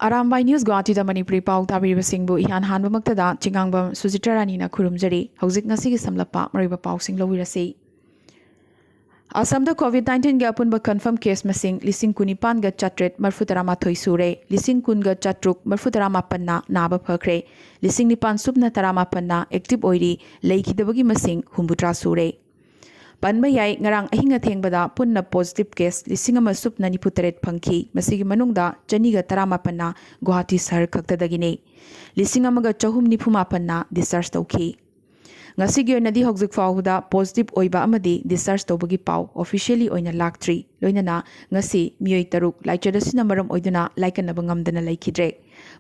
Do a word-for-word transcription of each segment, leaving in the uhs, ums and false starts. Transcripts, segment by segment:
Arambai news ꯒꯨꯋꯥꯍꯥꯇꯤꯗ Manipuri ꯄꯥꯎ ꯇꯥꯕꯤꯔꯤꯕꯁꯤꯡꯕꯨ ꯏꯍꯥꯟ ꯍꯥꯟꯕꯃꯛꯇꯗ ꯆꯤꯉꯥꯡꯕꯝ ꯁꯨꯖꯤꯇ꯭ꯔꯥ ꯔꯥꯅꯤꯅ ꯈꯨꯔꯨꯝꯖꯔꯤ꯫ ꯍꯧꯖꯤꯛ ꯉꯁꯤꯒꯤ ꯁꯝꯂꯞꯄ ꯃꯔꯨꯑꯣꯏꯕ ꯄꯥꯎꯁꯤꯡ ꯂꯧꯕꯤꯔꯁꯤ꯫ ꯑꯁꯥꯝꯗ ꯀꯣꯚꯤꯗ ꯅꯥꯏꯟꯇꯤꯟꯒꯤ ꯑꯄꯨꯟꯕ ꯀꯟꯐꯥꯔꯝ ꯀꯦꯁ ꯃꯁꯤꯡ ꯂꯤꯁꯤꯡ ꯀꯨꯟꯅꯤꯄꯥꯟꯒ ꯆꯥꯇ꯭ꯔꯦꯠ ꯃꯔꯐꯨ ꯇꯔꯥꯃꯥꯊꯣꯏ ꯁꯨꯔꯦ꯫ ꯂꯤꯁꯤꯡ ꯀꯨꯟꯒ ꯆꯥꯇ꯭ꯔꯨꯛ ꯃꯔꯐꯨ ꯇꯔꯥꯃꯥꯄꯟꯅ ꯅꯥꯕ ꯐꯈ꯭ꯔꯦ꯫ ꯂꯤꯁꯤꯡ ꯅꯤꯄꯥꯟ ꯁꯨꯞꯅ ꯇꯔꯥꯃꯥꯄꯟꯅ ꯑꯦꯛꯇꯤꯚ ꯑꯣꯏꯔꯤ꯫ ꯂꯩꯈꯤꯗꯕꯒꯤ ꯃꯁꯤꯡ ꯍꯨꯝꯐꯨꯇꯔꯥ ꯁꯨꯔꯦ꯫ ꯄꯟꯕ ꯌꯥꯏ, ꯉꯔꯥꯡ ꯑꯍꯤꯡ ꯑꯊꯦꯡꯕꯗ ꯄꯨꯟꯅ ꯄꯣꯖꯤꯇꯤꯚ ꯀꯦꯁ ꯂꯤꯁꯤꯡ ꯑꯃ ꯁꯨꯞꯅ ꯅꯤꯐꯨ ꯇꯔꯦꯠ ꯐꯪꯈꯤ꯫ ꯃꯁꯤꯒꯤ ꯃꯅꯨꯡꯗ ꯆꯅꯤꯒ ꯇꯔꯥꯃꯥꯄꯟꯅ ꯒꯨꯋꯥꯍꯥꯇꯤ ꯁꯍꯔ ꯈꯛꯇꯗꯒꯤꯅꯤ꯫ ꯂꯤꯁꯤꯡ ꯑꯃꯒ ꯆꯍꯨꯝ ꯅꯤꯐꯨ ꯃꯥꯄꯟꯅ ꯗꯤꯁꯆꯥꯔꯖ ꯇꯧꯈꯤ꯫ ꯉꯁꯤꯒꯤ ꯑꯣꯏꯅꯗꯤ ꯍꯧꯖꯤꯛ ꯐꯥꯎꯕꯗ ꯄꯣꯖꯤꯇꯤꯚ ꯑꯣꯏꯕ ꯑꯃꯗꯤ ꯗꯤꯁꯆꯥꯔꯖ ꯇꯧꯕꯒꯤ ꯄꯥꯎ ꯑꯣꯐꯤꯁꯤꯌꯦꯜꯂꯤ ꯑꯣꯏꯅ ꯂꯥꯛꯇ꯭ꯔꯤ꯫ ꯂꯣꯏꯅꯅ ꯉꯁꯤ ꯃꯤꯑꯣꯏ ꯇꯔꯨꯛ ꯂꯥꯏꯆꯠ ꯑꯁꯤꯅ ꯃꯔꯝ ꯑꯣꯏꯗꯨꯅ ꯂꯥꯏꯀꯠꯅꯕ ꯉꯝꯗꯅ ꯂꯩꯈꯤꯗ꯭ꯔꯦ꯫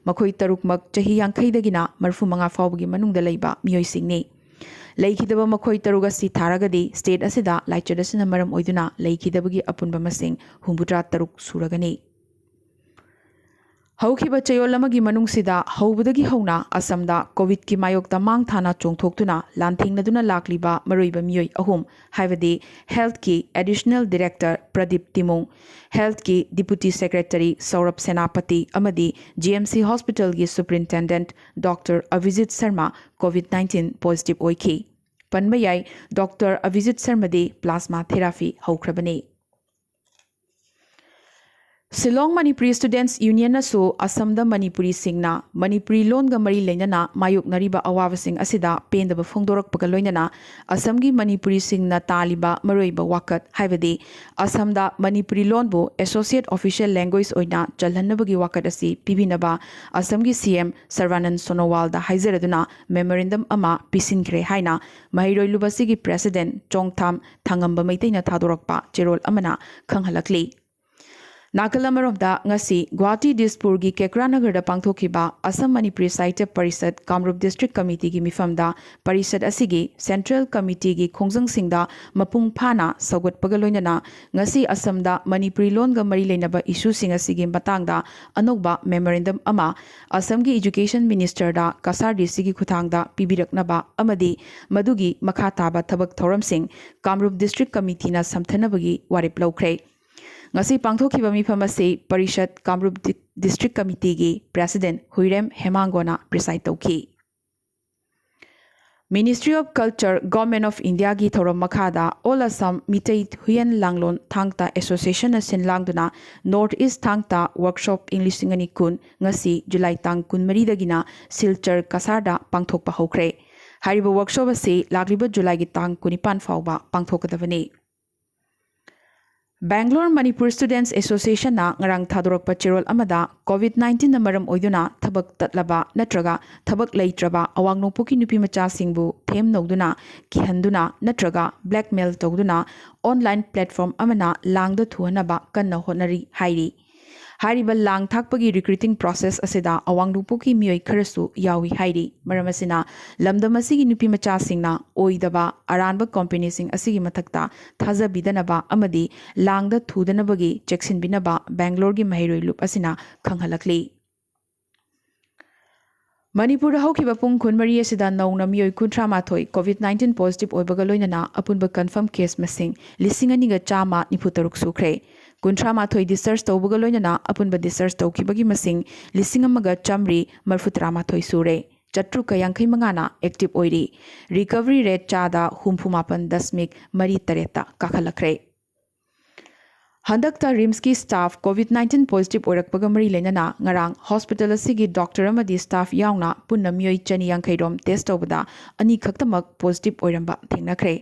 ꯃꯈꯣꯏ ꯇꯔꯨꯛꯃꯛ ꯆꯍꯤ ꯌꯥꯡꯈꯩꯗꯒꯤꯅ ꯃꯔꯐꯨ ꯃꯉꯥ ꯐꯥꯎꯕꯒꯤ ꯃꯅꯨꯡꯗ ꯂꯩꯕ ꯃꯤꯑꯣꯏꯁꯤꯡꯅꯤ꯫ ꯂꯩꯈꯤꯗꯕ ꯃꯈꯣꯏ ꯇꯔꯨꯛ ꯑꯁꯤ ꯊꯥꯔꯒꯗꯤ ꯁ꯭ꯇꯦꯠ ꯑꯁꯤꯗ ꯂꯥꯏꯆꯠ ꯑꯁꯤꯅ ꯃꯔꯝ ꯑꯣꯏꯗꯨꯅ ꯂꯩꯈꯤꯗꯕꯒꯤ ꯑꯄꯨꯟꯕ ꯃꯁꯤꯡ ꯍꯨꯝꯐꯨꯇꯔꯥ ꯇꯔꯨꯛ ꯁꯨꯔꯒꯅꯤ꯫ ꯍꯧꯈꯤꯕ ꯆꯌꯣꯜ ꯑꯃꯒꯤ ꯃꯅꯨꯡꯁꯤꯗ ꯍꯧꯕꯗꯒꯤ ꯍꯧꯅ ꯑꯁꯥꯝꯗ ꯀꯣꯚꯤꯗꯀꯤ ꯃꯥꯌꯣꯛꯇ ꯃꯥꯡ ꯊꯥꯅ ꯆꯣꯡꯊꯣꯛꯇꯨꯅ ꯂꯥꯟꯊꯦꯡꯅꯗꯨꯅ ꯂꯥꯛꯂꯤꯕ ꯃꯔꯨꯑꯣꯏꯕ ꯃꯤꯑꯣꯏ ꯑꯍꯨꯝ, ꯍꯥꯏꯕꯗꯤ ꯍꯦꯜꯊꯀꯤ ꯑꯦꯗꯤꯁꯅꯦꯜ ꯗꯤꯔꯦꯛꯇꯔ ꯄ꯭ꯔꯗꯤꯞ ꯇꯤꯃꯨꯡ, ꯍꯦꯜꯊꯀꯤ ꯗꯤꯄꯨꯇꯤ ꯁꯦꯀ꯭ꯔꯦꯇꯔꯤ ꯁꯧꯔꯚ ꯁꯦꯅꯥꯄꯇꯤ ꯑꯃꯗꯤ ꯖꯤ ꯑꯦꯝ ꯁꯤ ꯍꯣꯁꯄꯤꯇꯥꯜꯒꯤ superintendent doctor Abhijit Sharma covid ꯅꯥꯏꯟꯇꯤꯟ ꯄꯣꯖꯤꯇꯤꯚ ꯑꯣꯏꯈꯤ꯫ ꯄꯟꯕ ꯌꯥꯏ, ꯗꯣꯛꯇꯔ ꯑꯚꯤꯖꯤꯠ ꯁꯔꯃꯗꯤ ꯄ꯭ꯂꯥꯁꯃꯥ ꯊꯦꯔꯥꯄꯤ ꯍꯧꯈ꯭ꯔꯕꯅꯤ꯫ ꯁꯤꯂꯣꯡ ꯃꯅꯤꯄꯨꯔꯤ ꯁ꯭ꯇꯨꯗꯦꯟꯠꯁ ꯌꯨꯅꯤꯌꯟꯅꯁꯨ ꯑꯁꯥꯝꯗ ꯃꯅꯤꯄꯨꯔꯤꯁꯤꯡꯅ ꯃꯅꯤꯄꯨꯔꯤ ꯂꯣꯟꯒ ꯃꯔꯤ ꯂꯩꯅꯅ ꯃꯥꯌꯣꯛꯅꯔꯤꯕ ꯑꯋꯥꯕꯁꯤꯡ ꯑꯁꯤꯗ ꯄꯦꯟꯗꯕ ꯐꯣꯡꯗꯣꯔꯛꯄꯒ ꯂꯣꯏꯅꯅ ꯑꯁꯥꯝꯒꯤ ꯃꯅꯤꯄꯨꯔꯤꯁꯤꯡꯅ ꯇꯥꯜꯂꯤꯕ ꯃꯔꯨꯑꯣꯏꯕ ꯋꯥꯀꯠ, ꯍꯥꯏꯕꯗꯤ ꯑꯁꯥꯝꯗ ꯃꯅꯤꯄꯨꯔꯤ ꯂꯣꯟꯕꯨ ꯑꯦꯁꯣꯁꯤꯌꯦꯠ ꯑꯣꯐꯤꯁꯤꯌꯦꯜ ꯂꯦꯡꯒ꯭ꯋꯦꯖ ꯑꯣꯏꯅ ꯆꯜꯍꯟꯅꯕꯒꯤ ꯋꯥꯀꯠ ꯑꯁꯤ ꯄꯤꯕꯤꯅꯕ ꯑꯁꯥꯝꯒꯤ ꯁꯤ ꯑꯦꯝ ꯁꯔꯕꯥꯅꯟꯗ ꯁꯣꯅꯣꯋꯥꯜꯗ ꯍꯥꯏꯖꯔꯗꯨꯅ ꯃꯦꯃꯣꯔꯦꯟꯗꯝ ꯑꯃ ꯄꯤꯁꯤꯟꯈ꯭ꯔꯦ ꯍꯥꯏꯅ ꯃꯍꯩꯔꯣꯏ ꯂꯨꯞ ꯑꯁꯤꯒꯤ ꯄ꯭ꯔꯦꯁꯤꯗꯦꯟꯠ ꯆꯣꯡꯊꯥꯝ ꯊꯥꯉꯝꯕ ꯃꯩꯇꯩꯅ ꯊꯥꯗꯣꯔꯛꯄ ꯆꯦꯔꯣꯜ ꯑꯃꯅ ꯈꯪꯍꯜꯂꯛꯂꯤ꯫ ꯅꯥꯀꯜ ꯑꯃꯔꯣꯝꯗ, ꯉꯁꯤ ꯒꯨꯋꯥꯍꯥꯇꯤ ꯗꯤꯁꯄꯨꯔꯒꯤ ꯀꯦꯀ꯭ꯔꯥ ꯅꯒꯔꯗ ꯄꯥꯡꯊꯣꯛꯈꯤꯕ ꯑꯁꯥꯝ ꯃꯅꯤꯄꯨꯔꯤ ꯁꯥꯍꯤꯇ꯭ꯌ ꯄꯔꯤꯁꯠ ꯀꯥꯃꯔꯨꯞ ꯗꯤꯁꯇ꯭ꯔꯤꯛ ꯀꯃꯤꯇꯤꯒꯤ ꯃꯤꯐꯝꯗ ꯄꯔꯤꯁꯠ ꯑꯁꯤꯒꯤ ꯁꯦꯟꯇ꯭ꯔꯦꯜ ꯀꯃꯤꯇꯤꯒꯤ ꯈꯣꯡꯖꯪꯁꯤꯡꯗ ꯃꯄꯨꯡ ꯐꯥꯅ ꯁꯧꯒꯠꯄꯒ ꯂꯣꯏꯅꯅ ꯉꯁꯤ ꯑꯁꯥꯝꯗ ꯃꯅꯤꯄꯨꯔꯤ ꯂꯣꯟꯒ ꯃꯔꯤ ꯂꯩꯅꯕ ꯏꯁꯨꯁꯤꯡ ꯑꯁꯤꯒꯤ ꯃꯇꯥꯡꯗ ꯑꯅꯧꯕ ꯃꯦꯃꯣꯔꯦꯟꯗꯝ ꯑꯃ ꯑꯁꯥꯝꯒꯤ ꯏꯖꯨꯀꯦꯁꯟ ꯃꯤꯅꯤꯁꯇꯔꯗ ꯀꯁꯥꯔ ꯗꯤ ꯁꯤꯒꯤ ꯈꯨꯠꯊꯥꯡꯗ ꯄꯤꯕꯤꯔꯛꯅꯕ ꯑꯃꯗꯤ ꯃꯗꯨꯒꯤ ꯃꯈꯥ ꯇꯥꯕ ꯊꯕꯛ ꯊꯧꯔꯝꯁꯤꯡ ꯀꯥꯃꯔꯨꯞ ꯗꯤꯁꯇ꯭ꯔꯤꯛ ꯀꯃꯤꯇꯤꯅ ꯁꯝꯊꯅꯕꯒꯤ ꯋꯥꯔꯦꯞ ꯂꯧꯈ꯭ꯔꯦ꯫ ꯉꯁꯤ ꯄꯥꯡꯊꯣꯛꯈꯤꯕ ꯃꯤꯐꯝ ꯑꯁꯤ ꯄꯔꯤꯁꯠ ꯀꯥꯃꯔꯨꯞ ꯗꯤ-, ꯗꯤꯁꯇ꯭ꯔꯤꯛ ꯀꯃꯤꯇꯤꯒꯤ ꯄ꯭ꯔꯦꯁꯤꯗꯦꯟꯠ ꯍꯨꯏꯔꯦꯝ ꯍꯦꯃꯥꯡꯒꯣꯅ ꯄ꯭ꯔꯤꯁꯥꯏꯗ ꯇꯧꯈꯤ꯫ Ministry of Culture, Government of Indiaꯒꯤ ꯊꯧꯔꯝ ꯃꯈꯥꯗ All Assam ꯃꯤꯇꯩ ꯍꯨꯏꯌꯦꯟ ꯂꯥꯡꯂꯣꯟ ꯊꯥꯡ ꯇꯥ Associationꯅ ꯁꯤꯟ ꯂꯥꯡꯗꯨꯅ North East ꯊꯥꯡ ꯇꯥ Workshop ꯏꯪ ꯂꯤꯁꯤꯡ ꯑꯅꯤ ꯀꯨꯟ ꯉꯁꯤ ꯖꯨꯂꯥꯏ ꯇꯥꯡ ꯀꯨꯟꯃꯔꯤꯗꯒꯤꯅ ꯁꯤꯜꯆꯔ ꯀꯁꯥꯔꯗ ꯄꯥꯡꯊꯣꯛꯄ ꯍꯧꯈ꯭ꯔꯦ꯫ ꯍꯥꯏꯔꯤꯕ workshop ꯑꯁꯤ ꯂꯥꯛꯂꯤꯕ ꯖꯨꯂꯥꯏꯒꯤ ꯇꯥꯡ ꯀꯨꯟꯅꯤꯄꯥꯟ ꯐꯥꯎꯕ ꯄꯥꯡꯊꯣꯛꯀꯗꯕꯅꯤ꯫ Bangalore Manipur Students Associationꯅ ꯉꯔꯥꯡ ꯊꯥꯗꯣꯔꯛꯄ ꯆꯦꯔꯣꯜ ꯑꯃꯗ COVID nineteenꯅ ꯃꯔꯝ ꯑꯣꯏꯗꯨꯅ ꯊꯕꯛ ꯇꯠꯂꯕ ꯅꯠꯇ꯭ꯔꯒ ꯊꯕꯛ ꯂꯩꯇ꯭ꯔꯕ ꯑꯋꯥꯡ ꯅꯣꯡꯄꯣꯛꯀꯤ ꯅꯨꯄꯤ ꯃꯆꯥꯁꯤꯡꯕꯨ ꯊꯦꯝꯅꯧꯗꯨꯅ, ꯀꯤꯍꯟꯗꯨꯅ ꯅꯠꯇ꯭ꯔꯒ blackmail ꯇꯧꯗꯨꯅ online platform ꯑꯃꯅ ꯂꯥꯡꯗ ꯊꯨꯍꯟꯅꯕ ꯀꯟꯅ ꯍꯣꯠꯅꯔꯤ ꯍꯥꯏꯔꯤ꯫ ꯍꯥꯏꯔꯤꯕ ꯂꯥꯡ ꯊꯥꯛꯄꯒꯤ recruiting process ꯑꯁꯤꯗ ꯑꯋꯥꯡ ꯅꯣꯡꯄꯣꯛꯀꯤ ꯃꯤꯑꯣꯏ ꯈꯔꯁꯨ ꯌꯥꯎꯏ ꯍꯥꯏꯔꯤ꯫ ꯃꯔꯝ ꯑꯁꯤꯅ ꯂꯝꯗꯝ ꯑꯁꯤꯒꯤ ꯅꯨꯄꯤ ꯃꯆꯥꯁꯤꯡꯅ ꯑꯣꯏꯗꯕ ꯑꯔꯥꯟꯕ companyꯁꯤꯡ ꯑꯁꯤꯒꯤ ꯃꯊꯛꯇ ꯊꯥꯖꯕꯤꯗꯅꯕ ꯑꯃꯗꯤ ꯂꯥꯡꯗ ꯊꯨꯗꯅꯕꯒꯤ ꯆꯦꯛꯁꯤꯟꯕꯤꯅꯕ ꯕꯦꯡꯒ꯭ꯂꯣꯔꯒꯤ ꯃꯍꯩꯔꯣꯏ ꯂꯨꯞ ꯑꯁꯤꯅ ꯈꯪꯍꯜꯂꯛꯂꯤ꯫ ꯃꯅꯤꯄꯨꯔꯗ ꯍꯧꯈꯤꯕ ꯄꯨꯡ ꯀꯨꯟꯃꯔꯤ ꯑꯁꯤꯗ ꯅꯧꯅ ꯃꯤꯑꯣꯏ ꯀꯨꯟꯊ꯭ꯔꯥ ꯃꯥꯊꯣꯏ COVID nineteen positive ꯑꯣꯏꯕꯒ ꯂꯣꯏꯅꯅ ꯑꯄꯨꯟꯕ confirm case ꯃꯁꯤꯡ ꯂꯤꯁꯤꯡ ꯑꯅꯤꯒ ꯆꯥꯝꯃ ꯅꯤꯐꯨ ꯇꯔꯨꯛ ꯁꯨꯈ꯭ꯔꯦ꯫ ꯀꯨꯟꯊ꯭ꯔꯥ ꯃꯥꯊꯣꯏ discharge ꯇꯧꯕꯒ ꯂꯣꯏꯅꯅ ꯑꯄꯨꯟꯕ discharge ꯇꯧꯈꯤꯕꯒꯤ ꯃꯁꯤꯡ ꯂꯤꯁꯤꯡ ꯑꯃꯒ ꯆꯥꯃꯔꯤ ꯃꯔꯤꯐꯨ ꯇꯔꯥ ꯃꯥꯊꯣꯏ ꯁꯨꯔꯦ꯫ ꯆꯥꯇ꯭ꯔꯨꯛꯀ ꯌꯥꯡꯈꯩ ꯃꯉꯥꯅ active ꯑꯣꯏꯔꯤ꯫ Recovery rate ꯆꯥꯗ ꯍꯨꯝꯐꯨ ꯃꯥꯄꯟ ꯗꯁꯃꯤꯛ ꯃꯔꯤ ꯇꯔꯦꯠꯇ ꯀꯥꯈꯠꯂꯛꯈ꯭ꯔꯦ꯫ ꯍꯟꯗꯛꯇ RIMSꯀꯤ staff COVID nineteen positive ꯑꯣꯏꯔꯛꯄꯒ ꯃꯔꯤ ꯂꯩꯅꯅ ꯉꯔꯥꯡ hospital ꯑꯁꯤꯒꯤ doctor ꯑꯃꯗꯤ staff ꯌꯥꯎꯅ ꯄꯨꯟꯅ ꯃꯤꯑꯣꯏ ꯆꯅꯤ ꯌꯥꯡꯈꯩ ꯔꯣꯝ test ꯇꯧꯕꯗ ꯑꯅꯤ ꯈꯛꯇꯃꯛ positive ꯑꯣꯏꯔꯝꯕ ꯊꯦꯡꯅꯈ꯭ꯔꯦ꯫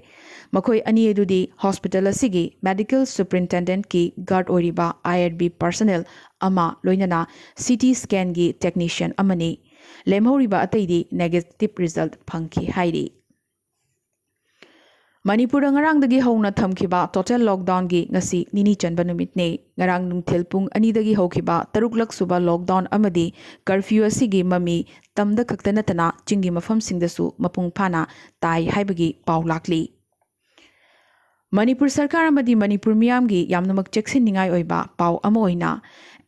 ꯃꯈꯣꯏ ꯑꯅꯤ ꯑꯗꯨꯗꯤ hospital ꯑꯁꯤꯒꯤ medical superintendentꯀꯤ guard ꯑꯣꯏꯔꯤꯕ IRB personnel ꯑꯃ ꯂꯣꯏꯅꯅ CT scanꯒꯤ technician ꯑꯃꯅꯤ꯫ ꯂꯦꯝꯍꯧꯔꯤꯕ ꯑꯇꯩꯗꯤ negative result ꯐꯪꯈꯤ ꯍꯥꯏꯔꯤ꯫ ꯃꯅꯤꯄꯨꯔꯗ ꯉꯔꯥꯡꯗꯒꯤ ꯍꯧꯅ ꯊꯝꯈꯤꯕ total lockdownꯒꯤ ꯉꯁꯤ ꯅꯤꯅꯤ ꯆꯟꯕ ꯅꯨꯃꯤꯠꯅꯤ꯫ ꯉꯔꯥꯡ ꯅꯨꯡꯊꯤꯜ ꯄꯨꯡ ꯑꯅꯤꯗꯒꯤ ꯍꯧꯈꯤꯕ ꯇꯔꯨꯛꯂꯛ ꯁꯨꯕ lockdown ꯑꯃꯗꯤ curfew ꯑꯁꯤꯒꯤ ꯃꯃꯤ ꯇꯝꯗ ꯈꯛꯇ ꯅꯠꯇꯅ ꯆꯤꯡꯒꯤ ꯃꯐꯝꯁꯤꯡꯗꯁꯨ ꯃꯄꯨꯡ ꯐꯥꯅ ꯇꯥꯏ ꯍꯥꯏꯕꯒꯤ ꯄꯥꯎ ꯂꯥꯛꯂꯤ꯫ ꯃꯅꯤꯄꯨꯔ ꯁꯔꯀꯥꯔ ꯑꯃꯗꯤ ꯃꯅꯤꯄꯨꯔ ꯃꯤꯌꯥꯝꯒꯤ ꯌꯥꯝꯅꯃꯛ ꯆꯦꯛꯁꯤꯟꯅꯤꯡꯉꯥꯏ ꯑꯣꯏꯕ ꯄꯥꯎ ꯑꯃ ꯑꯣꯏꯅ,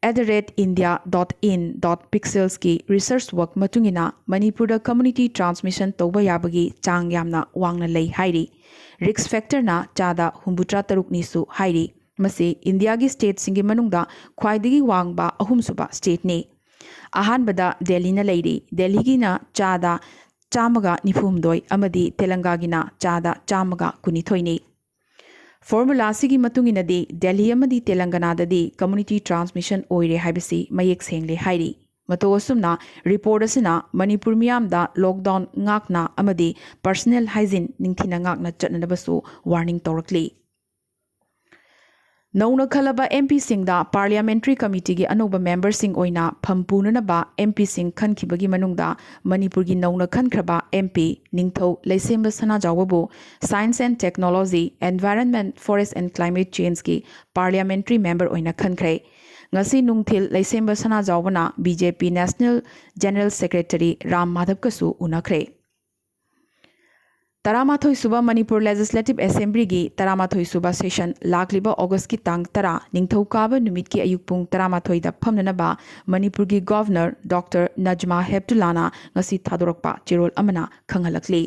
at the rate india dot in dot pixelsꯀꯤ research work ꯃꯇꯨꯡ ꯏꯟꯅ ꯃꯅꯤꯄꯨꯔꯗ community transmission ꯇꯧꯕ ꯌꯥꯕꯒꯤ ꯆꯥꯡ ꯌꯥꯝꯅ ꯋꯥꯡꯅ ꯂꯩ ꯍꯥꯏꯔꯤ꯫ Risk factorꯅ ꯆꯥꯗ ꯍꯨꯝꯐꯨꯇꯔꯥ ꯇꯔꯨꯛꯅꯤꯁꯨ ꯍꯥꯏꯔꯤ꯫ ꯃꯁꯤ ꯏꯟꯗꯤꯌꯥꯒꯤ ꯁ꯭ꯇꯦꯠꯁꯤꯡꯒꯤ ꯃꯅꯨꯡꯗ ꯈ꯭ꯋꯥꯏꯗꯒꯤ ꯋꯥꯡꯕ ꯑꯍꯨꯝꯁꯨꯕ ꯁ꯭ꯇꯦꯠꯅꯤ꯫ ꯑꯍꯥꯟꯕꯗ ꯗꯦꯜꯂꯤꯅ ꯂꯩꯔꯤ꯫ ꯗꯦꯜꯂꯤꯒꯤꯅ ꯆꯥꯗ ꯆꯥꯝꯃꯒ ꯅꯤꯐꯨ ꯍꯨꯝꯗꯣꯏ ꯑꯃꯗꯤ ꯇꯦꯂꯪꯒꯥꯒꯤꯅ ꯆꯥꯗ ꯆꯥꯝꯃꯒ ꯀꯨꯟꯅꯤꯊꯣꯏꯅꯤ꯫ ꯐꯣꯔꯃꯨꯂꯥ ꯑꯁꯤꯒꯤ ꯃꯇꯨꯡ ꯏꯟꯅꯗꯤ ꯗꯦꯜꯂꯤ ꯑꯃꯗꯤ ꯇꯦꯂꯪꯒꯅꯥꯗꯗꯤ ꯀꯝꯃ꯭ꯌꯨꯅꯤꯇꯤ ꯇ꯭ꯔꯥꯟꯁꯃꯤꯁꯟ ꯑꯣꯏꯔꯦ ꯍꯥꯏꯕꯁꯤ ꯃꯌꯦꯛ ꯁꯦꯡꯂꯦ ꯍꯥꯏꯔꯤ꯫ ꯃꯇꯧ ꯑꯁꯨꯝꯅ ꯔꯤꯄꯣꯔꯠ ꯑꯁꯤꯅ ꯃꯅꯤꯄꯨꯔ ꯃꯤꯌꯥꯝꯗ ꯂꯣꯛꯗꯥꯎꯟ ꯉꯥꯛꯅ ꯑꯃꯗꯤ ꯄꯔꯁꯅꯦꯜ ꯍꯥꯏꯖꯤꯟ ꯅꯤꯡꯊꯤꯅ ꯉꯥꯛꯅ ꯆꯠꯅꯅꯕꯁꯨ ꯋꯥꯔꯅꯤꯡ ꯇꯧꯔꯛꯂꯤ꯫ ꯅꯧꯅ ꯈꯜꯂꯕ ꯑꯦꯝ ꯄꯤꯁꯤꯡꯗ ꯄꯥꯔꯂꯤꯌꯥꯃꯦꯟꯇꯔꯤ ꯀꯃꯤꯇꯤꯒꯤ ꯑꯅꯧꯕ ꯃꯦꯝꯕꯔꯁꯤꯡ ꯑꯣꯏꯅ ꯐꯝ ꯄꯨꯅꯅꯕ ꯑꯦꯝ ꯄꯤꯁꯤꯡ ꯈꯟꯈꯤꯕꯒꯤ ꯃꯅꯨꯡꯗ ꯃꯅꯤꯄꯨꯔꯒꯤ ꯅꯧꯅ ꯈꯟꯈ꯭ꯔꯕ ꯑꯦꯝ ꯄꯤ ꯅꯤꯡꯊꯧ ꯂꯩꯁꯦꯝꯕ ꯁꯅꯥꯖꯥꯎꯕꯕꯨ Science and Technology, Environment, Forest and Climate Changeꯀꯤ ꯄꯥꯔꯂꯤꯌꯥꯃꯦꯟꯇꯔꯤ ꯃꯦꯝꯕꯔ ꯑꯣꯏꯅ ꯈꯟꯈ꯭ꯔꯦ꯫ ꯉꯁꯤ ꯅꯨꯡꯊꯤꯜ ꯂꯩꯁꯦꯝꯕ ꯁꯅꯥꯖꯥꯎꯕꯅ B J P national general secretary Ram ꯃꯥꯙꯕꯀꯁꯨ ꯎꯅꯈ꯭ꯔꯦ꯫ ꯇꯔꯥꯃꯥꯊꯣꯏ ꯁꯨꯕ ꯃꯅꯤꯄꯨꯔ ꯂꯦꯖꯤꯁꯂꯦꯇꯤꯚ ꯑꯦꯁꯦꯝꯕ꯭ꯂꯤꯒꯤ ꯇꯔꯥꯃꯥꯊꯣꯏ ꯁꯨꯕ ꯁꯦꯁꯟ ꯂꯥꯛꯂꯤꯕ ꯑꯣꯒꯁꯀꯤ ꯇꯥꯡ ꯇꯔꯥ, ꯅꯤꯡꯊꯧꯀꯥꯕ ꯅꯨꯃꯤꯠꯀꯤ ꯑꯌꯨꯛ ꯄꯨꯡ ꯇꯔꯥꯃꯥꯊꯣꯏꯗ ꯐꯝꯅꯅꯕ ꯃꯅꯤꯄꯨꯔꯒꯤ ꯒꯚꯔꯅꯔ ꯗꯣꯛꯇꯔ ꯅꯖꯃꯥ ꯍꯦꯞꯇꯨꯂꯥꯅ ꯉꯁꯤ ꯊꯥꯗꯣꯔꯛꯄ ꯆꯦꯔꯣꯜ ꯑꯃꯅ ꯈꯪꯍꯜꯂꯛꯂꯤ꯫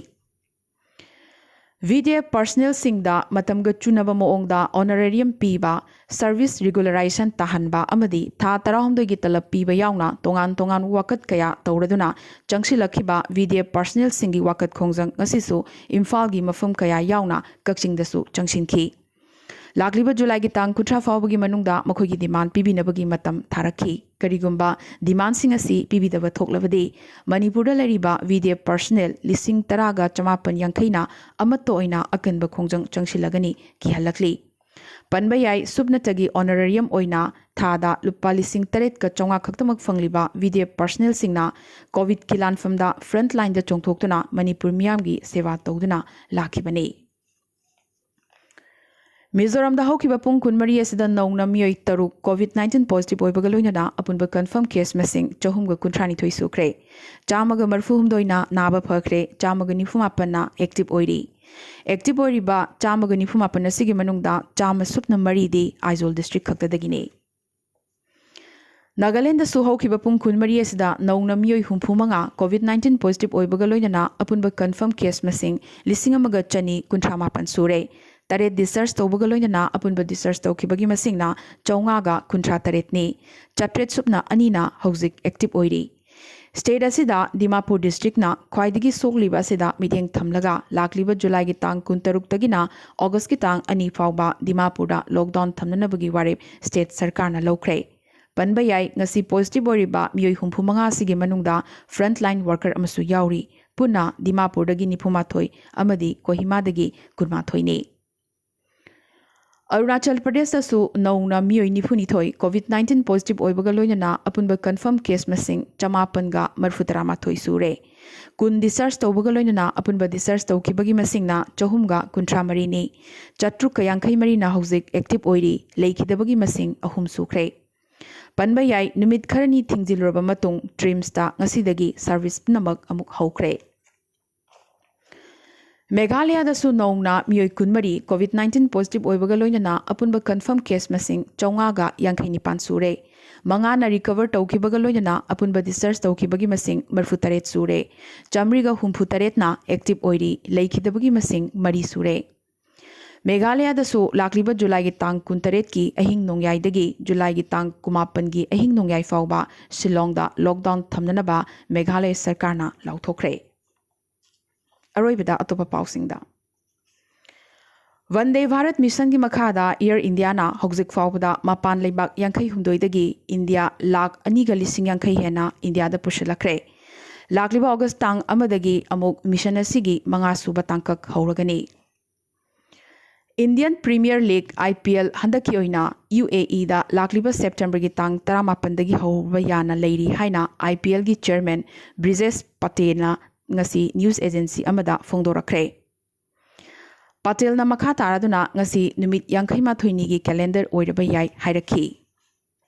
ꯚꯤ ꯗꯤ ꯑꯦꯐ ꯄꯔꯁꯅꯦꯜꯁꯤꯡꯗ ꯃꯇꯝꯒ ꯆꯨꯅꯕ ꯃꯑꯣꯡꯗ ꯑꯣꯅꯔꯦꯔꯤꯌꯝ ꯄꯤꯕ, ꯁꯔꯚꯤꯁ ꯔꯤꯒꯨꯂꯔꯥꯏꯖꯦꯁꯟ ꯇꯥꯍꯟꯕ ꯑꯃꯗꯤ ꯊꯥ ꯇꯔꯥꯍꯨꯝꯗꯣꯏꯒꯤ ꯇꯂꯕ ꯄꯤꯕ ꯌꯥꯎꯅ ꯇꯣꯉꯥꯟ ꯇꯣꯉꯥꯟꯕ ꯋꯥꯀꯠ ꯀꯌꯥ ꯇꯧꯔꯗꯨꯅ ꯆꯪꯁꯤꯜꯂꯛꯈꯤꯕ ꯚꯤ ꯗꯤ ꯑꯦꯐ ꯄꯔꯁꯅꯦꯜꯁꯤꯡꯒꯤ ꯋꯥꯀꯠ ꯈꯣꯡꯖꯪ ꯉꯁꯤꯁꯨ ꯏꯝꯐꯥꯜꯒꯤ ꯃꯐꯝ ꯀꯌꯥ ꯌꯥꯎꯅ ꯀꯛꯆꯤꯡꯗꯁꯨ ꯆꯪꯁꯤꯟꯈꯤ꯫ ꯂꯥꯛꯂꯤꯕ ꯖꯨꯂꯥꯏꯒꯤ ꯇꯥꯡ ꯀꯨꯟꯊ꯭ꯔꯥ ꯐꯥꯎꯕꯒꯤ ꯃꯅꯨꯡꯗ ꯃꯈꯣꯏꯒꯤ ꯗꯤꯃꯥꯟ ꯄꯤꯕꯤꯅꯕꯒꯤ ꯃꯇꯝ ꯊꯥꯔꯛꯈꯤ꯫ ꯀꯔꯤꯒꯨꯝꯕ ꯗꯤꯃꯥꯟꯁꯤꯡ ꯑꯁꯤ ꯄꯤꯕꯤꯗꯕ ꯊꯣꯛꯂꯕꯗꯤ ꯃꯅꯤꯄꯨꯔꯗ ꯂꯩꯔꯤꯕ ꯚꯤ ꯗꯤ ꯑꯦꯐ ꯄꯔꯁꯅꯦꯜ ꯂꯤꯁꯤꯡ ꯇꯔꯥꯒ ꯆꯃꯥꯄꯟ ꯌꯥꯡꯈꯩꯅ ꯑꯃꯠꯇ ꯑꯣꯏꯅ ꯑꯀꯟꯕ ꯈꯣꯡꯖꯪ ꯆꯪꯁꯤꯜꯂꯒꯅꯤ ꯀꯤꯍꯜꯂꯛꯂꯤ꯫ ꯄꯟꯕ ꯌꯥꯏ, ꯁꯨꯞꯅꯇꯒꯤ ꯑꯣꯅꯔꯦꯔꯤꯌꯝ ꯑꯣꯏꯅ ꯊꯥꯗ ꯂꯨꯄꯥ ꯂꯤꯁꯤꯡ ꯇꯔꯦꯠꯀ ꯆꯥꯝꯃꯉꯥ ꯈꯛꯇꯃꯛ ꯐꯪꯂꯤꯕ ꯚꯤ ꯗꯤ ꯑꯦꯐ ꯄꯔꯁꯅꯦꯜꯁꯤꯡꯅ ꯀꯣꯚꯤꯗꯀꯤ ꯂꯥꯟꯐꯝꯗ ꯐ꯭ꯔꯟꯠ ꯂꯥꯏꯟꯗ ꯆꯣꯡꯊꯣꯛꯇꯨꯅ ꯃꯅꯤꯄꯨꯔ ꯃꯤꯌꯥꯝꯒꯤ ꯁꯦꯕꯥ ꯇꯧꯗꯨꯅ ꯂꯥꯛꯈꯤꯕꯅꯤ꯫ ꯃꯤꯖꯣꯔꯥꯝꯗ ꯍꯧꯈꯤꯕ ꯄꯨꯡ ꯀꯨꯟꯃꯔꯤ ꯑꯁꯤꯗ ꯅꯧꯅ ꯃꯤꯑꯣꯏ ꯇꯔꯨꯛ ꯀꯣꯚꯤꯗ ꯅꯥꯏꯟꯇꯤꯟ ꯄꯣꯖꯤꯇꯤꯚ ꯑꯣꯏꯕꯒ ꯂꯣꯏꯅꯅ ꯑꯄꯨꯟꯕ ꯀꯟꯐꯔꯝ ꯀꯦꯁ ꯃꯁꯤꯡ ꯆꯍꯨꯝꯒ ꯀꯨꯟꯊ꯭ꯔꯥ ꯅꯤꯊꯣꯏ ꯁꯨꯈ꯭ꯔꯦ꯫ ꯆꯥꯝꯃꯒ ꯃꯔꯤꯐꯨ ꯍꯨꯝꯗꯣꯏꯅ ꯅꯥꯕ ꯐꯈ꯭ꯔꯦ, ꯆꯥꯝꯃꯒ ꯅꯤꯐꯨ ꯃꯥꯄꯟꯅ ꯑꯦꯛꯇꯤꯚ ꯑꯣꯏꯔꯤ꯫ ꯑꯦꯛꯇꯤꯚ ꯑꯣꯏꯔꯤꯕ ꯆꯥꯝꯃꯒ ꯅꯤꯐꯨ ꯃꯥꯄꯟ ꯑꯁꯤꯒꯤ ꯃꯅꯨꯡꯗ ꯆꯥꯝꯃ ꯁꯨꯞꯅ ꯃꯔꯤꯗꯤ ꯑꯥꯏꯖꯣꯜ ꯗꯤꯁꯇ꯭ꯔꯤꯛ ꯈꯛꯇꯗꯒꯤꯅꯤ꯫ ꯅꯥꯒꯥꯂꯦꯟꯗꯁꯨ ꯍꯧꯈꯤꯕ ꯄꯨꯡ ꯀꯨꯟꯃꯔꯤ ꯑꯁꯤꯗ ꯅꯧꯅ ꯃꯤꯑꯣꯏ ꯍꯨꯝꯐꯨ ꯃꯉꯥ ꯀꯣꯚꯤꯗ ꯅꯥꯏꯟꯇꯤꯟ ꯄꯣꯖꯤꯇꯤꯚ ꯑꯣꯏꯕꯒ ꯂꯣꯏꯅꯅ ꯑꯄꯨꯟꯕ ꯀꯟꯐꯔꯝ ꯀꯦꯁ ꯃꯁꯤꯡ ꯂꯤꯁꯤꯡ ꯑꯃꯒ ꯆꯅꯤ ꯀꯨꯟꯊ꯭ꯔꯥ ꯃꯥꯄꯟ ꯁꯨꯔꯦ꯫ ꯇꯔꯦꯠ ꯗꯤꯁꯆꯥꯔꯖ ꯇꯧꯕꯒ ꯂꯣꯏꯅꯅ ꯑꯄꯨꯟꯕ ꯗꯤꯁꯆꯥꯔꯖ ꯇꯧꯈꯤꯕꯒꯤ ꯃꯁꯤꯡꯅ ꯆꯥꯝꯃꯉꯥꯒ ꯀꯨꯟꯊ꯭ꯔꯥ ꯇꯔꯦꯠꯅꯤ꯫ ꯆꯥꯇ꯭ꯔꯦꯠ ꯁꯨꯞꯅ ꯑꯅꯤꯅ ꯍꯧꯖꯤꯛ ꯑꯦꯛꯇꯤꯚ ꯑꯣꯏꯔꯤ꯫ ꯁ꯭ꯇꯦꯠ ꯑꯁꯤꯗ ꯗꯤꯃꯥꯄꯨꯔ ꯗꯤꯁꯇ꯭ꯔꯤꯛꯅ ꯈ꯭ꯋꯥꯏꯗꯒꯤ ꯁꯣꯛꯂꯤꯕ ꯑꯁꯤꯗ ꯃꯤꯠꯌꯦꯡ ꯊꯝꯂꯒ ꯂꯥꯛꯂꯤꯕ ꯖꯨꯂꯥꯏꯒꯤ ꯇꯥꯡ ꯀꯨꯟꯇꯔꯨꯛꯇꯒꯤꯅ ꯑꯣꯒꯁꯀꯤ ꯇꯥꯡ ꯑꯅꯤ ꯐꯥꯎꯕ ꯗꯤꯃꯥꯄꯨꯔꯗ ꯂꯣꯛꯗꯥꯎꯟ ꯊꯝꯅꯅꯕꯒꯤ ꯋꯥꯔꯦꯞ ꯁ꯭ꯇꯦꯠ ꯁꯔꯀꯥꯔꯅ ꯂꯧꯈ꯭ꯔꯦ꯫ ꯄꯟꯕ ꯌꯥꯏ, ꯉꯁꯤ ꯄꯣꯖꯤꯇꯤꯚ ꯑꯣꯏꯔꯤꯕ ꯃꯤꯑꯣꯏ ꯍꯨꯝꯐꯨ ꯃꯉꯥ ꯑꯁꯤꯒꯤ ꯃꯅꯨꯡꯗ ꯐ꯭ꯔꯟꯠꯂꯥꯏꯟ ꯋꯥꯔꯀꯔ ꯑꯃꯁꯨ ꯌꯥꯎꯔꯤ꯫ ꯄꯨꯟꯅ ꯗꯤꯃꯥꯄꯨꯔꯗꯒꯤ ꯅꯤꯐꯨ ꯃꯥꯊꯣꯏ ꯑꯃꯗꯤ ꯀꯣꯍꯤꯃꯥꯗꯒꯤ ꯀꯨꯟꯃꯥꯊꯣꯏꯅꯤ꯫ ꯑꯔꯨꯅꯥꯆꯜ ꯄ꯭ꯔꯗꯦꯁꯇꯁꯨ ꯅꯧꯅ ꯃꯤꯑꯣꯏ ꯅꯤꯐꯨꯅꯤꯊꯣꯏ ꯀꯣꯚꯤꯗ ꯅꯥꯏꯟꯇꯤꯟ ꯄꯣꯖꯤꯇꯤꯚ ꯑꯣꯏꯕꯒ ꯂꯣꯏꯅꯅ ꯑꯄꯨꯟꯕ ꯀꯟꯐꯔꯝ ꯀꯦꯁ ꯃꯁꯤꯡ ꯆꯃꯥꯄꯟꯒ ꯃꯔꯤꯐꯨ ꯇꯔꯥꯃꯥꯊꯣꯏ ꯁꯨꯔꯦ꯫ ꯀꯨꯟ ꯗꯤꯁꯆꯥꯔꯖ ꯇꯧꯕꯒ ꯂꯣꯏꯅꯅ ꯑꯄꯨꯟꯕ ꯗꯤꯁꯆꯥꯔꯖ ꯇꯧꯈꯤꯕꯒꯤ ꯃꯁꯤꯡꯅ ꯆꯍꯨꯝꯒ ꯀꯨꯟꯊ꯭ꯔꯥ ꯃꯔꯤꯅꯤ꯫ ꯆꯥꯇ꯭ꯔꯨꯛꯀ ꯌꯥꯡꯈꯩ ꯃꯔꯤꯅ ꯍꯧꯖꯤꯛ ꯑꯦꯛꯇꯤꯚ ꯑꯣꯏꯔꯤ꯫ ꯂꯩꯈꯤꯗꯕꯒꯤ ꯃꯁꯤꯡ ꯑꯍꯨꯝ ꯁꯨꯈ꯭ꯔꯦ꯫ ꯄꯟꯕ ꯌꯥꯏ, ꯅꯨꯃꯤꯠ ꯈꯔꯅꯤ ꯊꯤꯡꯖꯤꯜꯂꯨꯔꯕ ꯃꯇꯨꯡ ꯇ꯭ꯔꯤꯝꯁꯇ ꯉꯁꯤꯗꯒꯤ ꯁꯔꯚꯤꯁ ꯄꯨꯝꯅꯃꯛ ꯑꯃꯨꯛ ꯍꯧꯈ꯭ꯔꯦ꯫ ꯃꯦꯘꯥꯂꯌꯥꯗꯁꯨ ꯅꯧꯅ ꯃꯤꯑꯣꯏ ꯀꯨꯟꯃꯔꯤ ꯀꯣꯚꯤꯗ ꯅꯥꯏꯟꯇꯤꯟ ꯄꯣꯖꯤꯇꯤꯚ ꯑꯣꯏꯕꯒ ꯂꯣꯏꯅꯅ ꯑꯄꯨꯟꯕ ꯀꯟꯐꯔꯝ ꯀꯦꯁ ꯃꯁꯤꯡ ꯆꯥꯝꯃꯉꯥꯒ ꯌꯥꯡꯈꯩ ꯅꯤꯄꯥꯟ ꯁꯨꯔꯦ꯫ ꯃꯉꯥꯅ ꯔꯤꯀꯚꯔ ꯇꯧꯈꯤꯕꯒ ꯂꯣꯏꯅꯅ ꯑꯄꯨꯟꯕ ꯗꯤꯁꯆꯥꯔꯖ ꯇꯧꯈꯤꯕꯒꯤ ꯃꯁꯤꯡ ꯃꯔꯤꯐꯨ ꯇꯔꯦꯠ ꯁꯨꯔꯦ꯫ ꯆꯥꯝꯃꯔꯤꯒ ꯍꯨꯝꯐꯨ ꯇꯔꯦꯠꯅ ꯑꯦꯛꯇꯤꯚ ꯑꯣꯏꯔꯤ꯫ ꯂꯩꯈꯤꯗꯕꯒꯤ ꯃꯁꯤꯡ ꯃꯔꯤ ꯁꯨꯔꯦ꯫ ꯃꯦꯘꯥꯂꯌꯥꯗꯁꯨ ꯂꯥꯛꯂꯤꯕ ꯖꯨꯂꯥꯏꯒꯤ ꯇꯥꯡ ꯀꯨꯟꯇꯔꯦꯠꯀꯤ ꯑꯍꯤꯡ ꯅꯣꯡꯌꯥꯏꯗꯒꯤ ꯖꯨꯂꯥꯏꯒꯤ ꯇꯥꯡ ꯀꯨꯟꯃꯥꯄꯟꯒꯤ ꯑꯍꯤꯡ ꯅꯣꯡꯌꯥꯏ ꯐꯥꯎꯕ ꯁꯤꯂꯣꯡꯗ ꯂꯣꯛꯗꯥꯎꯟ ꯊꯝꯅꯅꯕ ꯃꯦꯘꯥꯂꯌ ꯁꯔꯀꯥꯔꯅ ꯂꯥꯎꯊꯣꯛꯈ꯭ꯔꯦ꯫ ꯑꯔꯣꯏꯕꯗ ꯑꯇꯣꯞꯄ ꯄꯥꯎꯁꯤꯡꯗ꯫ ꯚꯟꯗꯦ ꯚꯥꯔꯠ ꯃꯤꯁꯟꯒꯤ ꯃꯈꯥꯗ ꯑꯦꯌꯔ ꯏꯟꯗꯤꯌꯥꯅ ꯍꯧꯖꯤꯛ ꯐꯥꯎꯕꯗ ꯃꯄꯥꯟ ꯂꯩꯕꯥꯛ ꯌꯥꯡꯈꯩ ꯍꯨꯝꯗꯣꯏꯗꯒꯤ ꯏꯟꯗꯤꯌꯥ ꯂꯥꯈ ꯑꯅꯤꯒ ꯂꯤꯁꯤꯡ ꯌꯥꯡꯈꯩ ꯍꯦꯟꯅ ꯏꯟꯗꯤꯌꯥꯗ ꯄꯨꯁꯤꯜꯂꯛꯈ꯭ꯔꯦ꯫ ꯂꯥꯛꯂꯤꯕ ꯑꯣꯒꯁ ꯇꯥꯡ ꯑꯃꯗꯒꯤ ꯑꯃꯨꯛ ꯃꯤꯁꯟ ꯑꯁꯤꯒꯤ ꯃꯉꯥ ꯁꯨꯕ ꯇꯥꯡꯀꯛ ꯍꯧꯔꯒꯅꯤ꯫ Indian premier league, I P L, ꯍꯟꯗꯛꯀꯤ ꯑꯣꯏꯅ ꯌꯨ ꯑꯦ ꯏꯗ ꯂꯥꯛꯂꯤꯕ ꯁꯦꯞꯇꯦꯝꯕꯔꯒꯤ ꯇꯥꯡ ꯇꯔꯥꯃꯥꯄꯟꯗꯒꯤ ꯍꯧꯕ ꯌꯥꯅ ꯂꯩꯔꯤ ꯍꯥꯏꯅ ꯑꯥꯏ ꯄꯤ ꯑꯦꯜꯒꯤ ꯆꯤꯌꯔꯃꯦꯟ ꯕ꯭ꯔꯤꯖꯦꯁ ꯄꯇꯦꯜꯅ ꯉꯁꯤ ꯅ꯭ꯌꯨꯁ ꯑꯦꯖꯦꯟꯁꯤ ꯑꯃꯗ ꯐꯣꯡꯗꯣꯔꯛꯈ꯭ꯔꯦ꯫ ꯄꯇꯦꯜꯅ ꯃꯈꯥ ꯇꯥꯔꯗꯨꯅ ꯉꯁꯤ ꯅꯨꯃꯤꯠ ꯌꯥꯡꯈꯩ ꯃꯥꯊꯣꯏꯅꯤꯒꯤ ꯀꯦꯂꯦꯟꯗꯔ ꯑꯣꯏꯔꯕ ꯌꯥꯏ ꯍꯥꯏꯔꯛꯈꯤ꯫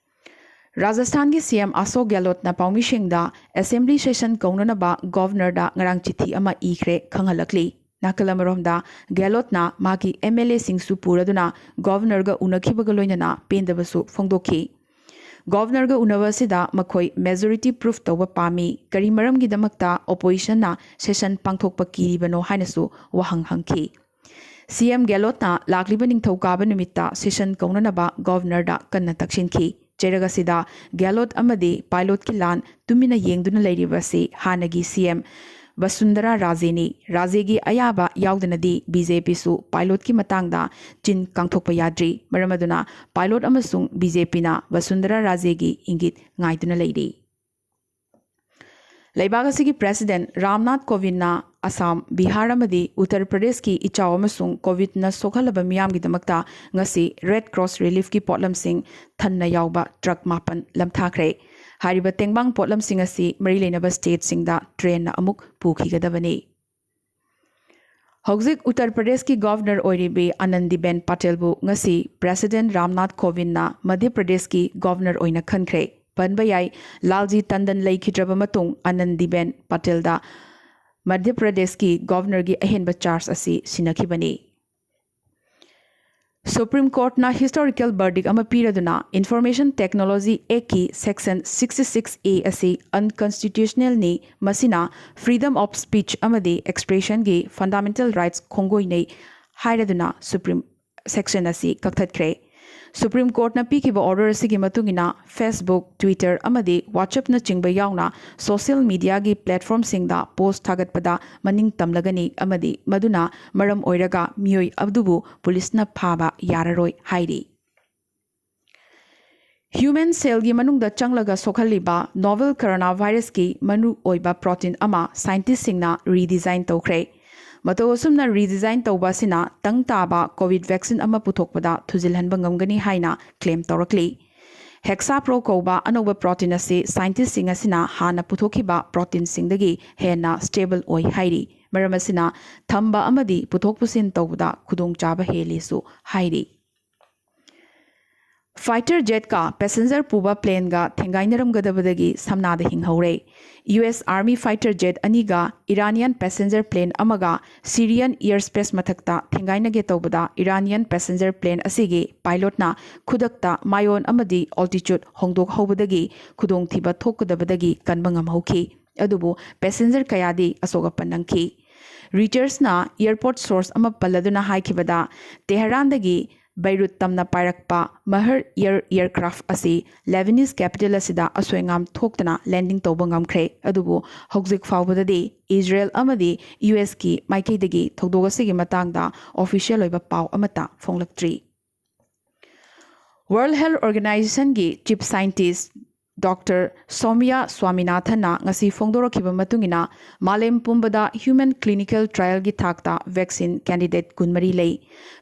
ꯔꯥꯖꯁꯊꯥꯟꯒꯤ ꯁꯤ ꯑꯦꯝ ꯑꯁꯣꯛ ꯒꯦꯍꯂꯣꯠꯅ ꯄꯥꯎꯃꯤꯁꯤꯡꯗ ꯑꯦꯁꯦꯝꯕ꯭ꯂꯤ ꯁꯦꯁꯟ ꯀꯧꯅꯅꯕ ꯒꯣꯚꯔꯅꯔꯗ ꯉꯔꯥꯡ ꯆꯤꯊꯤ ꯑꯃ ꯏꯈ꯭ꯔꯦ ꯈꯪꯍꯜꯂꯛꯂꯤ꯫ ꯅꯥꯀꯜ ꯑꯃꯔꯣꯝꯗ ꯒꯦꯍꯂꯣꯠꯅ ꯃꯥꯒꯤ ꯑꯦꯝ ꯑꯦꯜ ꯑꯦꯁꯤꯡꯁꯨ ꯄꯨꯔꯗꯨꯅ ꯒꯣꯚꯔꯅꯔꯒ ꯎꯅꯈꯤꯕꯒ ꯂꯣꯏꯅꯅ ꯄꯦꯟꯗꯕꯁꯨ ꯐꯣꯡꯗꯣꯛꯈꯤ꯫ ꯒꯣꯚꯔꯅꯔꯒ ꯎꯅꯕ ꯑꯁꯤꯗ ꯃꯈꯣꯏ ꯃꯦꯖꯣꯔꯤꯇꯤ ꯄ꯭ꯔꯨꯐ ꯇꯧꯕ ꯄꯥꯝꯃꯤ, ꯀꯔꯤ ꯃꯔꯝꯒꯤꯗꯃꯛꯇ ꯑꯣꯄꯣꯖꯤꯁꯟꯅ ꯁꯦꯁꯟ ꯄꯥꯡꯊꯣꯛꯄ ꯀꯤꯔꯤꯕꯅꯣ ꯍꯥꯏꯅꯁꯨ ꯋꯥꯍꯪ ꯍꯪꯈꯤ꯫ ꯁꯤ ꯑꯦꯝ ꯒꯦꯂꯣꯠꯅ ꯂꯥꯛꯂꯤꯕ ꯅꯤꯡꯊꯧꯀꯥꯕ ꯅꯨꯃꯤꯠꯇ ꯁꯦꯁꯟ ꯀꯧꯅꯅꯕ ꯒꯣꯚꯔꯅꯔꯗ ꯀꯟꯅ ꯇꯛꯁꯤꯟꯈꯤ꯫ ꯆꯩꯔꯛ ꯑꯁꯤꯗ ꯒꯦꯂꯣꯠ ꯑꯃꯗꯤ ꯄꯥꯏꯂꯣꯠꯀꯤ ꯂꯥꯟ ꯇꯨꯃꯤꯟꯅ ꯌꯦꯡꯗꯨꯅ ꯂꯩꯔꯤꯕ ꯑꯁꯤ ꯍꯥꯟꯅꯒꯤ ꯁꯤ ꯑꯦꯝ ꯕꯁꯨꯟꯗꯔꯥ ꯔꯥꯖꯦꯅꯤ꯫ ꯔꯥꯖꯦꯒꯤ ꯑꯌꯥꯕ ꯌꯥꯎꯗꯅꯗꯤ ꯕꯤ ꯖꯦ ꯄꯤꯁꯨ ꯄꯥꯏꯂꯣꯠꯀꯤ ꯃꯇꯥꯡꯗ ꯆꯤꯟ ꯀꯥꯡꯊꯣꯛꯄ ꯌꯥꯗ꯭ꯔꯤ꯫ ꯃꯔꯝ ꯑꯗꯨꯅ ꯄꯥꯏꯂꯣꯠ ꯑꯃꯁꯨꯡ ꯕꯤ ꯖꯦ ꯄꯤꯅ ꯕꯁꯨꯟꯗꯔꯥ ꯔꯥꯖꯦꯒꯤ ꯏꯪꯒꯤꯠ ꯉꯥꯏꯗꯨꯅ ꯂꯩꯔꯤ꯫ ꯂꯩꯕꯥꯛ ꯑꯁꯤꯒꯤ ꯄ꯭ꯔꯦꯁꯤꯗꯦꯟꯠ ꯔꯥꯝꯅꯥꯊ ꯀꯣꯕꯤꯟꯗꯅ ꯑꯁꯥꯝ, ꯕꯤꯍꯥꯔ ꯑꯃꯗꯤ ꯎꯠꯇꯔ ꯄ꯭ꯔꯗꯦꯁꯀꯤ ꯏꯆꯥꯎ ꯑꯃꯁꯨꯡ ꯀꯣꯚꯤꯗꯅ ꯁꯣꯛꯍꯜꯂꯕ ꯃꯤꯌꯥꯝꯒꯤꯗꯃꯛꯇ ꯉꯁꯤ ꯔꯦꯗ ꯀ꯭ꯔꯣꯁ ꯔꯤꯂꯤꯐꯀꯤ ꯄꯣꯠꯂꯝꯁꯤꯡ ꯊꯟꯅ ꯌꯥꯎꯕ ꯇ꯭ꯔꯛ ꯃꯥꯄꯟ ꯂꯝꯊꯥꯈ꯭ꯔꯦ꯫ ꯍꯥꯏꯔꯤꯕ ꯇꯦꯡꯕꯥꯡ ꯄꯣꯠꯂꯝꯁꯤꯡ ꯑꯁꯤ ꯃꯔꯤ ꯂꯩꯅꯕ ꯁ꯭ꯇꯦꯠꯁꯤꯡꯗ ꯇ꯭ꯔꯦꯟꯅ ꯑꯃꯨꯛ ꯄꯨꯈꯤꯒꯗꯕꯅꯤ꯫ ꯍꯧꯖꯤꯛ ꯎꯠꯇꯔ ꯄ꯭ꯔꯗꯦꯁꯀꯤ ꯒꯣꯚꯔꯅꯔ ꯑꯣꯏꯔꯤꯕꯤ ꯑꯅꯟꯗꯤꯕꯦꯟ ꯄꯇꯦꯜꯕꯨ ꯉꯁꯤ ꯄ꯭ꯔꯦꯁꯤꯗꯦꯟꯠ ꯔꯥꯝꯅꯥꯊ ꯀꯣꯕꯤꯟꯗꯅ ꯃꯙ꯭ꯌ ꯄ꯭ꯔꯗꯦꯁꯀꯤ ꯒꯣꯚꯔꯅꯔ ꯑꯣꯏꯅ ꯈꯟꯈ꯭ꯔꯦ꯫ ꯄꯟꯕ ꯌꯥꯏ, ꯂꯥꯜꯖꯤ ꯇꯟꯗꯟ ꯂꯩꯈꯤꯗ꯭ꯔꯕ ꯃꯇꯨꯡ ꯑꯅꯟꯗꯤꯕꯦꯟ ꯄꯇꯦꯜꯗ ꯃꯙ꯭ꯌ ꯄ꯭ꯔꯗꯦꯁꯀꯤ ꯒꯣꯚꯔꯅꯔꯒꯤ ꯑꯍꯦꯟꯕ ꯆꯥꯔꯖ ꯑꯁꯤ ꯁꯤꯟꯅꯈꯤꯕꯅꯤ꯫ ꯁꯨꯄ꯭ꯔꯤꯝ ꯀꯣꯔꯠꯅ ꯍꯤꯁꯇꯣꯔꯤꯀꯦꯜ ꯕꯔꯗꯤꯛ ꯑꯃ ꯄꯤꯔꯗꯨꯅ ꯏꯟꯐꯣꯔꯃꯦꯁꯟ ꯇꯦꯛꯅꯣꯂꯣꯖꯤ ꯑꯦꯛꯀꯤ ꯁꯦꯛꯁꯟ ꯁꯤꯛꯁꯇꯤ ꯁꯤꯛꯁ ꯑꯦ ꯑꯁꯤ ꯑꯟꯀꯟꯁꯇꯤꯇ꯭ꯌꯨꯁꯅꯦꯜꯅꯤ, ꯃꯁꯤꯅ ꯐ꯭ꯔꯤꯗꯝ ꯑꯣꯐ ꯁ꯭ꯄꯤꯆ ꯑꯃꯗꯤ ꯑꯦꯛꯁꯄ꯭ꯔꯦꯁꯟꯒꯤ ꯐꯟꯗꯥꯃꯦꯟꯇꯦꯜ ꯔꯥꯏꯠꯁ ꯈꯣꯡꯒꯣꯏꯅꯩ ꯍꯥꯏꯔꯗꯨꯅ ꯁꯨꯄ꯭ꯔꯤꯝ ꯁꯦꯛꯁꯟ ꯑꯁꯤ ꯀꯛꯊꯠꯈ꯭ꯔꯦ꯫ ꯁꯨꯄ꯭ꯔꯤꯝ ꯀꯣꯔꯠꯅ ꯄꯤꯈꯤꯕ ꯑꯣꯔꯗꯔ ꯑꯁꯤꯒꯤ ꯃꯇꯨꯡ ꯏꯟꯅ Facebook, Twitter ꯑꯃꯗꯤ WhatsAppꯅꯆꯤꯡꯕ ꯌꯥꯎꯅ ꯁꯣꯁꯤꯌꯦꯜ ꯃꯤꯗꯤꯌꯥꯒꯤ ꯄ꯭ꯂꯦꯠꯐꯣꯔꯝꯁꯤꯡꯗ ꯄꯣꯁꯠ ꯊꯥꯒꯠꯄꯗ ꯃꯅꯤꯡ ꯇꯝꯂꯒꯅꯤ ꯑꯃꯗꯤ ꯃꯗꯨꯅ ꯃꯔꯝ ꯑꯣꯏꯔꯒ ꯃꯤꯑꯣꯏ ꯑꯗꯨꯕꯨ ꯄꯨꯂꯤꯁꯅ ꯐꯥꯕ ꯌꯥꯔꯔꯣꯏ ꯍꯥꯏꯔꯤ꯫ ꯍ꯭ꯌꯨꯃꯦꯟ ꯁꯦꯜꯒꯤ ꯃꯅꯨꯡꯗ ꯆꯪꯂꯒ ꯁꯣꯛꯍꯜꯂꯤꯕ ꯅꯣꯚꯦꯜ ꯀꯣꯔꯣꯅꯥ ꯚꯥꯏꯔꯁꯀꯤ ꯃꯔꯨ ꯑꯣꯏꯕ ꯄ꯭ꯔꯣꯇꯤꯟ ꯑꯃ ꯁꯥꯏꯟꯇꯤꯁꯁꯤꯡꯅ ꯔꯤꯗꯤꯖꯥꯏꯟ ꯇꯧꯈ꯭ꯔꯦ꯫ ꯃꯇꯧ ꯑꯁꯨꯝꯅ ꯔꯤꯗꯤꯖꯥꯏꯟ ꯇꯧꯕ ꯑꯁꯤꯅ ꯇꯪ ꯇꯥꯕ ꯀꯣꯚꯤꯗ ꯚꯦꯛꯁꯤꯟ ꯑꯃ ꯄꯨꯊꯣꯛꯄꯗ ꯊꯨꯖꯤꯜꯍꯟꯕ ꯉꯝꯒꯅꯤ ꯍꯥꯏꯅ ꯀ꯭ꯂꯦꯝ ꯇꯧꯔꯛꯂꯤ꯫ ꯍꯦꯛꯁꯥꯄ꯭ꯔꯣ ꯀꯧꯕ ꯑꯅꯧꯕ ꯄ꯭ꯔꯣꯇꯤꯟ ꯑꯁꯤ ꯁꯥꯏꯟꯇꯤꯁꯁꯤꯡ ꯑꯁꯤꯅ ꯍꯥꯟꯅ ꯄꯨꯊꯣꯛꯈꯤꯕ ꯄ꯭ꯔꯣꯇꯤꯟꯁꯤꯡꯗꯒꯤ ꯍꯦꯟꯅ ꯁ꯭ꯇꯦꯕꯜ ꯑꯣꯏ ꯍꯥꯏꯔꯤ꯫ ꯃꯔꯝ ꯑꯁꯤꯅ ꯊꯝꯕ ꯑꯃꯗꯤ ꯄꯨꯊꯣꯛ ꯄꯨꯁꯤꯟ ꯇꯧꯕꯗ ꯈꯨꯗꯣꯡꯆꯥꯕ ꯍꯦꯜꯂꯤꯁꯨ ꯍꯥꯏꯔꯤ꯫ ꯐꯥꯏꯇꯔ ꯖꯦꯠꯀ ꯄꯦꯁꯦꯟꯖꯔ ꯄꯨꯕ ꯄ꯭ꯂꯦꯟꯒ ꯊꯦꯡꯒꯥꯏꯅꯔꯝꯒꯗꯕꯗꯒꯤ ꯁꯝꯅꯥꯗ ꯍꯤꯡꯍꯧꯔꯦ꯫ U S army fighter jet ꯑꯅꯤꯒ ꯏꯔꯥꯅꯤꯌꯟ ꯄꯦꯁꯦꯟꯖꯔ ꯄ꯭ꯂꯦꯟ ꯑꯃꯒ ꯁꯤꯔꯤꯌꯟ ꯏꯌꯔ ꯁ꯭ꯄꯦꯁ ꯃꯊꯛꯇ ꯊꯦꯡꯒꯥꯏꯅꯒꯦ ꯇꯧꯕꯗ ꯏꯔꯥꯅꯤꯌꯟ ꯄꯦꯁꯦꯟꯖꯔ ꯄ꯭ꯂꯦꯟ ꯑꯁꯤꯒꯤ ꯄꯥꯏꯂꯣꯠꯅ ꯈꯨꯗꯛꯇ ꯃꯥꯏꯑꯣꯟ ꯑꯃꯗꯤ ꯑꯣꯜꯇꯤꯆꯨꯠ ꯍꯣꯡꯗꯣꯛꯍꯧꯕꯗꯒꯤ ꯈꯨꯗꯣꯡꯊꯤꯕ ꯊꯣꯛꯀꯗꯕꯗꯒꯤ ꯀꯟꯕ ꯉꯝꯍꯧꯈꯤ꯫ ꯑꯗꯨꯕꯨ ꯄꯦꯁꯦꯟꯖꯔ ꯀꯌꯥꯗꯤ ꯑꯁꯣꯛ ꯑꯄꯟ ꯅꯪꯈꯤ꯫ ꯔꯣꯏꯇꯔꯁꯅ ꯑꯦꯌꯔꯄꯣꯔꯠ ꯁꯣꯔꯁ ꯑꯃ ꯄꯜꯂꯗꯨꯅ ꯍꯥꯏꯈꯤꯕꯗ, ꯇꯦꯍꯔꯥꯟꯗꯒꯤ ꯕꯩꯔꯨꯠ ꯇꯝꯅ ꯄꯥꯏꯔꯛꯄ ꯃꯍꯔ ꯑꯦꯌꯔ ꯑꯦꯌꯔꯀ꯭ꯔꯥꯐ ꯑꯁꯤ ꯂꯦꯕꯅꯤꯁ ꯀꯦꯄꯤꯇꯦꯜ ꯑꯁꯤꯗ ꯑꯁꯣꯏ ꯑꯉꯥꯝ ꯊꯣꯛꯇꯅ ꯂꯦꯟꯗꯤꯡ ꯇꯧꯕ ꯉꯝꯈ꯭ꯔꯦ꯫ ꯑꯗꯨꯕꯨ ꯍꯧꯖꯤꯛ ꯐꯥꯎꯕꯗꯗꯤ ꯏꯖꯔꯦꯜ ꯑꯃꯗꯤ ꯌꯨ ꯑꯦꯁꯀꯤ ꯃꯥꯏꯀꯩꯗꯒꯤ ꯊꯧꯗꯣꯛ ꯑꯁꯤꯒꯤ ꯃꯇꯥꯡꯗ ꯑꯣꯐꯤꯁꯤꯌꯦꯜ ꯑꯣꯏꯕ ꯄꯥꯎ ꯑꯃꯠꯇ ꯐꯣꯡꯂꯛꯇ꯭ꯔꯤ꯫ ꯋꯥꯔꯜꯗ ꯍꯦꯜꯊ ꯑꯣꯔꯒꯅꯥꯏꯖꯦꯁꯟꯒꯤ ꯆꯤꯐ ꯁꯥꯏꯟꯇꯤꯁ ꯗꯣꯛꯇꯔ ꯁꯣꯃꯤꯌꯥ ꯁ꯭ꯋꯥꯃꯤꯅꯥꯊꯟꯅ ꯉꯁꯤ ꯐꯣꯡꯗꯣꯔꯛꯈꯤꯕ ꯃꯇꯨꯡ ꯏꯟꯅ, ꯃꯥꯂꯦꯝ ꯄꯨꯝꯕꯗ ꯍ꯭ꯌꯨꯃꯦꯟ ꯀ꯭ꯂꯤꯅꯤꯀꯦꯜ ꯇ꯭ꯔꯥꯌꯦꯜꯒꯤ ꯊꯥꯛꯇ ꯚꯦꯛꯁꯤꯟ ꯀꯦꯟꯗꯤꯗꯦꯠ ꯀꯨꯟꯃꯔꯤ ꯂꯩ꯫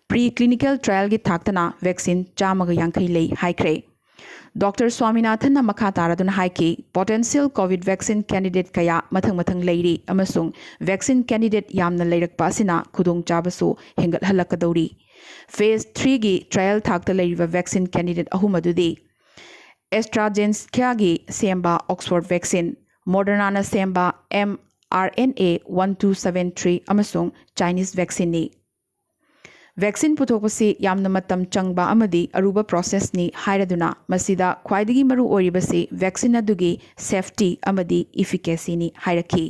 ꯄ꯭ꯔꯤ ꯀ꯭ꯂꯤꯅꯤꯀꯦꯜ ꯇ꯭ꯔꯥꯌꯦꯜꯒꯤ ꯊꯥꯛꯇꯅ ꯚꯦꯛꯁꯤꯟ ꯆꯥꯝꯃꯒ ꯌꯥꯡꯈꯩ ꯂꯩ ꯍꯥꯏꯈ꯭ꯔꯦ꯫ ꯗꯣꯛꯇꯔ ꯁ꯭ꯋꯥꯃꯤꯅꯥꯊꯟꯅ ꯃꯈꯥ ꯇꯥꯔꯗꯨꯅ ꯍꯥꯏꯈꯤ, ꯄꯣꯇꯦꯟꯁꯤꯌꯦꯜ ꯀꯣꯚꯤꯗ ꯚꯦꯛꯁꯤꯟ ꯀꯦꯟꯗꯤꯗꯦꯠ ꯀꯌꯥ ꯃꯊꯪ ꯃꯊꯪ ꯂꯩꯔꯤ ꯑꯃꯁꯨꯡ ꯚꯦꯛꯁꯤꯟ ꯀꯦꯟꯗꯤꯗꯦꯠ ꯌꯥꯝꯅ ꯂꯩꯔꯛꯄ ꯑꯁꯤꯅ ꯈꯨꯗꯣꯡꯆꯥꯕꯁꯨ ꯍꯦꯟꯒꯠꯍꯜꯂꯛꯀꯗꯧꯔꯤ꯫ ꯐꯦꯖ ꯊ꯭ꯔꯤꯒꯤ ꯇ꯭ꯔꯥꯌꯦꯜ ꯊꯥꯛꯇ ꯂꯩꯔꯤꯕ ꯚꯦꯛꯁꯤꯟ ꯀꯦꯟꯗꯤꯗꯦꯠ ꯑꯍꯨꯝ ꯑꯗꯨꯗꯤ AstraZenecaꯒꯤ ꯁꯦꯝꯕ Oxford vaccine, Modernaꯅ ꯁꯦꯝꯕ M R N A one two seven three ꯑꯃꯁꯨꯡ Chinese vaccineꯅꯤ꯫ ꯚꯦꯛꯁꯤꯟ ꯄꯨꯊꯣꯛꯄꯁꯤ ꯌꯥꯝꯅ ꯃꯇꯝ ꯆꯪꯕ ꯑꯃꯗꯤ ꯑꯔꯨꯕ ꯄ꯭ꯔꯣꯁꯦꯁꯅꯤ ꯍꯥꯏꯔꯗꯨꯅ, ꯃꯁꯤꯗ ꯈ꯭ꯋꯥꯏꯗꯒꯤ ꯃꯔꯨ ꯑꯣꯏꯔꯤꯕꯁꯤ ꯚꯦꯛꯁꯤꯟ ꯑꯗꯨꯒꯤ ꯁꯦꯐꯇꯤ ꯑꯃꯗꯤ ꯏꯐꯤꯀꯦꯁꯤꯅꯤ ꯍꯥꯏꯔꯛꯈꯤ꯫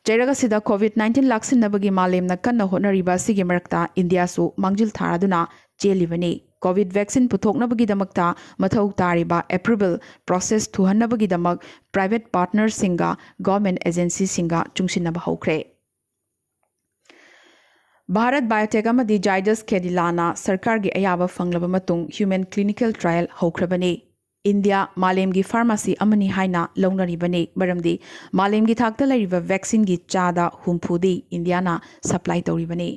ꯆꯩꯔꯛ ꯑꯁꯤꯗ ꯀꯣꯚꯤꯗ ꯅꯥꯏꯟꯇꯤꯟ ꯂꯥꯛꯁꯤꯟꯅꯕꯒꯤ ꯃꯥꯂꯦꯝꯅ ꯀꯟꯅ ꯍꯣꯠꯅꯔꯤꯕ ꯑꯁꯤꯒꯤ ꯃꯔꯛꯇ ꯏꯟꯗꯤꯌꯥꯁꯨ ꯃꯥꯡꯖꯤꯜ ꯊꯥꯔꯗꯨꯅ ꯆꯦꯜꯂꯤꯕꯅꯤ꯫ ꯀꯣꯚꯤꯗ ꯚꯦꯛꯁꯤꯟ ꯄꯨꯊꯣꯛꯅꯕꯒꯤꯗꯃꯛꯇ ꯃꯊꯧ ꯇꯥꯔꯤꯕ ꯑꯦꯄ꯭ꯔꯨꯚꯦꯜ ꯄ꯭ꯔꯣꯁꯦꯁ ꯊꯨꯍꯟꯅꯕꯒꯤꯗꯃꯛ ꯄ꯭ꯔꯥꯏꯚꯦꯠ ꯄꯥꯔꯠꯅꯔꯁꯤꯡꯒ ꯒꯚꯔꯟꯃꯦꯟꯠ ꯑꯦꯖꯦꯟꯁꯤꯁꯤꯡꯒ ꯆꯨꯡꯁꯤꯟꯅꯕ ꯍꯧꯈ꯭ꯔꯦ꯫ ꯚꯥꯔꯠ ꯕꯥꯏꯑꯣꯇꯦꯛ ꯑꯃꯗꯤ ꯖꯥꯏꯗꯁ ꯀꯦꯗꯤꯂꯥꯅ ꯁꯔꯀꯥꯔꯒꯤ ꯑꯌꯥꯕ ꯐꯪꯂꯕ ꯃꯇꯨꯡ ꯍ꯭ꯌꯨꯃꯦꯟ ꯀ꯭ꯂꯤꯅꯤꯀꯦꯜ ꯇ꯭ꯔꯥꯌꯦꯜ ꯍꯧꯈ꯭ꯔꯕꯅꯤ꯫ ꯏꯟꯗꯤꯌꯥ ꯃꯥꯂꯦꯝꯒꯤ ꯐꯥꯔꯃꯥꯁꯤ ꯑꯃꯅꯤ ꯍꯥꯏꯅ ꯂꯧꯅꯔꯤꯕꯅꯤ, ꯃꯔꯝꯗꯤ ꯃꯥꯂꯦꯝꯒꯤ ꯊꯥꯛꯇ ꯂꯩꯔꯤꯕ ꯚꯦꯛꯁꯤꯟꯒꯤ ꯆꯥꯗ ꯍꯨꯝꯐꯨꯗꯤ ꯏꯟꯗꯤꯌꯥꯅ ꯁꯄ꯭ꯂꯥꯏ ꯇꯧꯔꯤꯕꯅꯤ꯫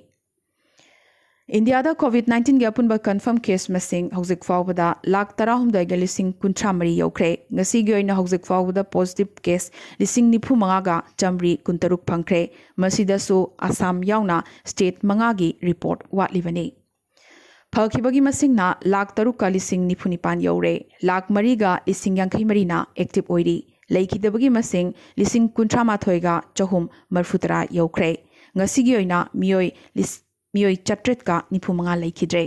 ꯏꯟꯗꯤꯌꯥꯗ ꯀꯣꯚꯤꯗ ꯅꯥꯏꯟꯇꯤꯟꯒꯤ ꯑꯄꯨꯟꯕ ꯀꯟꯐꯥꯔꯝ ꯀꯦꯁ ꯃꯁꯤꯡ ꯍꯧꯖꯤꯛ ꯐꯥꯎꯕꯗ ꯂꯥꯈ ꯇꯔꯥꯍꯨꯝꯗꯣꯏꯒ ꯂꯤꯁꯤꯡ ꯀꯨꯟꯊ꯭ꯔꯥ ꯃꯔꯤ ꯌꯧꯈ꯭ꯔꯦ꯫ ꯉꯁꯤꯒꯤ ꯑꯣꯏꯅ ꯍꯧꯖꯤꯛ ꯐꯥꯎꯕꯗ ꯄꯣꯖꯤꯇꯤꯚ ꯀꯦꯁ ꯂꯤꯁꯤꯡ ꯅꯤꯐꯨ ꯃꯉꯥꯒ ꯆꯥꯃꯔꯤ ꯀꯨꯟꯇꯔꯨꯛ ꯐꯪꯈ꯭ꯔꯦ꯫ ꯃꯁꯤꯗꯁꯨ ꯑꯁꯥꯝ ꯌꯥꯎꯅ ꯁ꯭ꯇꯦꯠ ꯃꯉꯥꯒꯤ ꯔꯤꯄꯣꯔꯠ ꯋꯥꯠꯂꯤꯕꯅꯤ꯫ ꯐꯈꯤꯕꯒꯤ ꯃꯁꯤꯡꯅ ꯂꯥꯈ ꯇꯔꯨꯛꯀ ꯂꯤꯁꯤꯡ ꯅꯤꯐꯨ ꯅꯤꯄꯥꯟ ꯌꯧꯔꯦ꯫ ꯂꯥꯈ ꯃꯔꯤꯒ ꯂꯤꯁꯤꯡ ꯌꯥꯡꯈꯩ ꯃꯔꯤꯅ ꯑꯦꯛꯇꯤꯚ ꯑꯣꯏꯔꯤ꯫ ꯂꯩꯈꯤꯗꯕꯒꯤ ꯃꯁꯤꯡ ꯂꯤꯁꯤꯡ ꯀꯨꯟꯊ꯭ꯔꯥ ꯃꯥꯊꯣꯏꯒ ꯆꯍꯨꯝ ꯃꯔꯤꯐꯨ ꯇꯔꯥ ꯌꯧꯈ꯭ꯔꯦ꯫ ꯉꯁꯤꯒꯤ ꯑꯣꯏꯅ ꯃꯤꯑꯣꯏ ꯂꯤꯁ-, ꯃꯤꯑꯣꯏ ꯆꯥꯇ꯭ꯔꯦꯠꯀ ꯅꯤꯐꯨ ꯃꯉꯥ ꯂꯩꯈꯤꯗ꯭ꯔꯦ꯫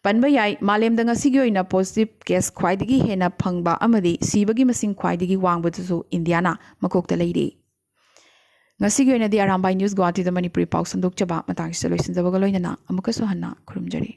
ꯄꯟꯕ ꯌꯥꯏ, ꯃꯥꯂꯦꯝꯗ ꯉꯁꯤꯒꯤ ꯑꯣꯏꯅ ꯄꯣꯖꯤꯇꯤꯚ ꯀꯦꯁ ꯈ꯭ꯋꯥꯏꯗꯒꯤ ꯍꯦꯟꯅ ꯐꯪꯕ ꯑꯃꯗꯤ ꯁꯤꯕꯒꯤ ꯃꯁꯤꯡ ꯈ꯭ꯋꯥꯏꯗꯒꯤ ꯋꯥꯡꯕꯗꯨꯁꯨ ꯏꯟꯗꯤꯌꯥꯅ ꯃꯀꯣꯛꯇ ꯂꯩꯔꯤ꯫ ꯉꯁꯤꯒꯤ ꯑꯣꯏꯅꯗꯤ ꯑꯔꯥꯝꯕꯥꯏ ꯅ꯭ꯌꯨꯁ ꯒꯨꯋꯥꯍꯥꯇꯤꯗ ꯃꯅꯤꯄꯨꯔꯤ ꯄꯥꯎ ꯁꯟꯗꯣꯛꯆꯕ ꯃꯇꯥꯡꯁꯤꯗ ꯂꯣꯏꯁꯤꯟꯖꯕꯒ ꯂꯣꯏꯅꯅ ꯑꯃꯨꯛꯀꯁꯨ ꯍꯟꯅ ꯈꯨꯔꯨꯝꯖꯔꯤ꯫